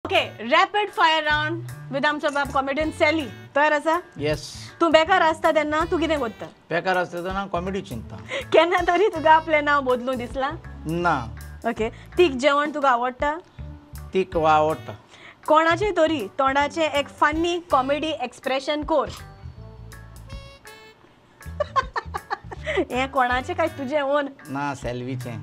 Okay, rapid fire round with आमचो बाब comedian Sally. तयार आसा? येस. तूं बेकार आसता तेन्ना तूं कितें करता? बेकार आसता तेन्ना कॉमेडी चिंता. केन्ना तरी तुका आपलें नांव बदलूं दिसलां? ना. ओके, तीख जेवण तुका आवडटा? तीख आवडटा. कोणाचें तरी तोंडाचें एक फनी कॉमेडी एक्सप्रेशन कोर. हें कोणाचें काय तुजें ओन? ना, सेल्वीचें.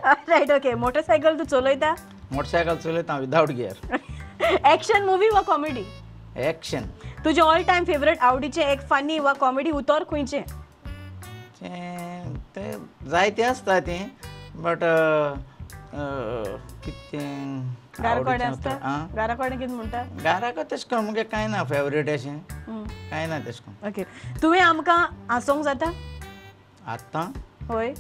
Right, okay. मोटरसायकल तूं चलयता? मोटरसायकल चलयता विदावट गियर. एक्शन मुवी वा कॉमेडी? एक्शन. तुजें ऑल टायम फेवरेट आवडीचें एक फनी वा कॉमेडी उतर खंयचें? तें जायतें आसता तें, बट कितें घरा आसता? घरा कडेन कितें म्हणटा? घरा कडेन तशें करून मुगे कांय ना फेवरेट अशें कांय ना तशें करून. ओके, तुवें आमकां हांसोंक जाता आतां? हय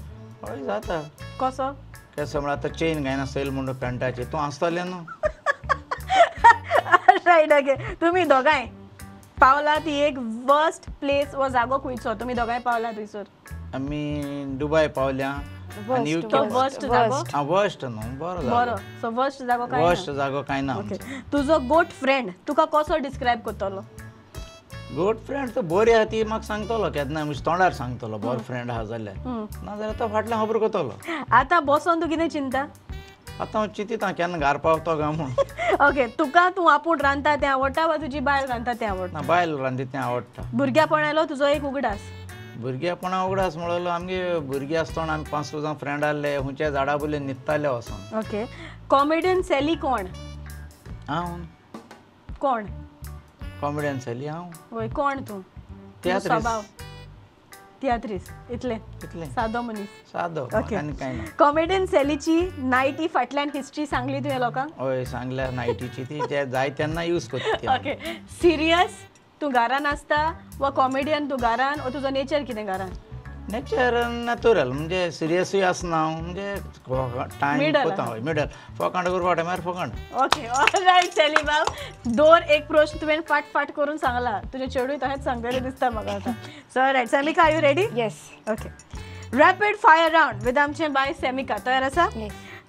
हय जाता. कसो? केसो म्हळ्यार आतां चेन घायना सैल म्हणून पॅन्टाची, तूं हांसतलें न्हू. Right, okay. तुमी दोगांय पावला ती एक वर्स्ट प्लेस वा जागो खंयचो? तुमी दोगांय पावला थंयसर? आमी दुबय पावल्या. वर्स्ट जागो? वर्स्ट न्हू, बरो बरो. सो वर्स्ट जागो कांय ना? वर्स्ट जागो कांय ना. तुजो गोड फ्रेंड तुका कसो डिस्क्रायब करतलो? गुड फ्रेंड तो बरी आहा ती म्हाका सांगतलो केन्नाय, म्हणजे तोंडार सांगतलो बरो फ्रेंड आहा जाल्यार, नाजाल्यार तो फाटल्यान खबर करतलो. आतां बसोन तूं कितें चिंता? आतां हांव चिंतिता केन्ना घार पावतो काय म्हूण. ओके, तुका तूं आपूण रांदता तें आवडटा वा तुजी बायल रांदता तें आवडटा? ना, बायल रांदता तें आवडटा. भुरग्यापणालो तुजो एक उगडास? भुरग्यापणा उगडास म्हणलो आमगे भुरगीं आसतना आमी 5-6 जाण फ्रेंड आहले, खंयच्या झाडा वयल्यान न्हिदताले वचोन. ओके, कॉमेडियन सॅली कोण? हांव. कोण? कॉमेडियन सॅली हांव. वय, कोण तूं? तियात्रिस्त. तियात्रिस्त इतलें? इतलें. सादो मनीस. सादो. ओके, आनी कांय ना. कॉमेडियन सॅलीची नायटी फाटल्यान हिस्ट्री सांगली तुवें लोकांक? हय सांगल्या, नायटीची ती जाय तेन्ना यूज करता. ओके, सिरियस तूं घरान आसता वा कॉमेडियन तूं घरान, वा तुजो नेचर कितें घरान? नेचर नॅचरल, म्हणजे सिरियसूय आसना हांव, म्हणजे टायम कोता. हय, मिडल. फोकांड करपा टायमार फोकांड. ओके, ऑलरायट सॅली बाब, दोन एक प्रश्न तुवें फाट फाट करून सांगला, तुजें चेडूय तशेंच सांगतलें दिसता म्हाका आतां. So right, Samika, are you ready? Yes. Okay, rapid fire round with आमचें बाय सॅमिका. तयार आसा?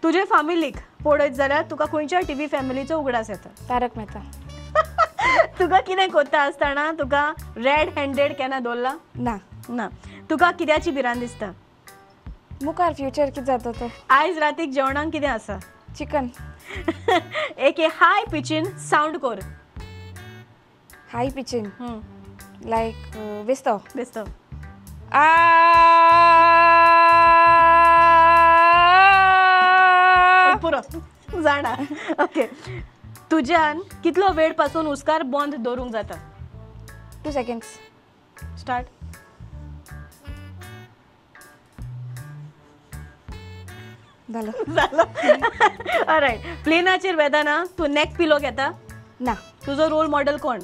तुजे फामिलीक पळयत जाल्यार तुका खंयच्या टीव्ही फॅमिलीचो उगडास येता? तारक मेहता. तुका कितें करता आसतना तुका रेड हँडेड केन्ना दवरला? ना. ना. तुका कित्याची भिरांत दिसता? मुखार फ्युचर कितें जाता तो. आयज रातीक जेवणाक कितें आसा? चिकन. एक हाय पिचीन सावंड कर. हाय पिचीन लायक बेस्तो. बेस्तो. पुरो जाणा. ओके, तुज्यान कितलो वेळ पासून उस्कार बंद दवरूंक जाता? 2 seconds. Start. जालो. जालो. ऑलरायट, प्लेनाचेर वेताना तूं नेक पिलो घेता? ना. तुजो रोल मॉडेल कोण?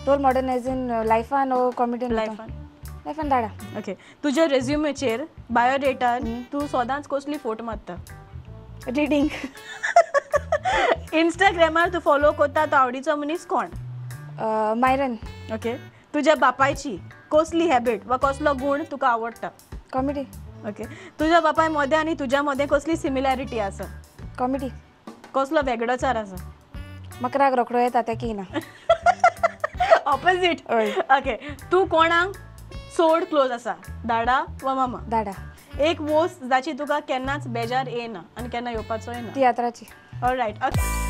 रोल मॉडेल एज इन लायफान ओ कॉमेडियन? लायफान. लायफान दाडा. ओके, तुज्या रेज्युमेचेर बायोडेटार तूं सदांच कसली फोटो मारता? रिडींग. इंस्टाग्रामार तूं फॉलो करता तो आवडीचो मनीस कोण? मायरन. ओके, तुज्या बापायची कसली हॅबिट वा कसलो गूण तुका आवडटा? कॉमेडी. ओके, तुज्या बापाय मदें आनी तुज्या मदें कसली सिमिलॅरिटी आसा? कॉमेडी. कसलो वेगळोचार आसा? म्हाका राग रोखडो येता तें की ना. ऑपोजीट. ओके, तूं कोणाक चड क्लोज आसा, दाडा वा मामा? दाडा. एक वस्त जाची तुका केन्नाच बेजार येना आनी केन्ना येवपाचोय ना? तियात्राची. ऑलरायट. ओके.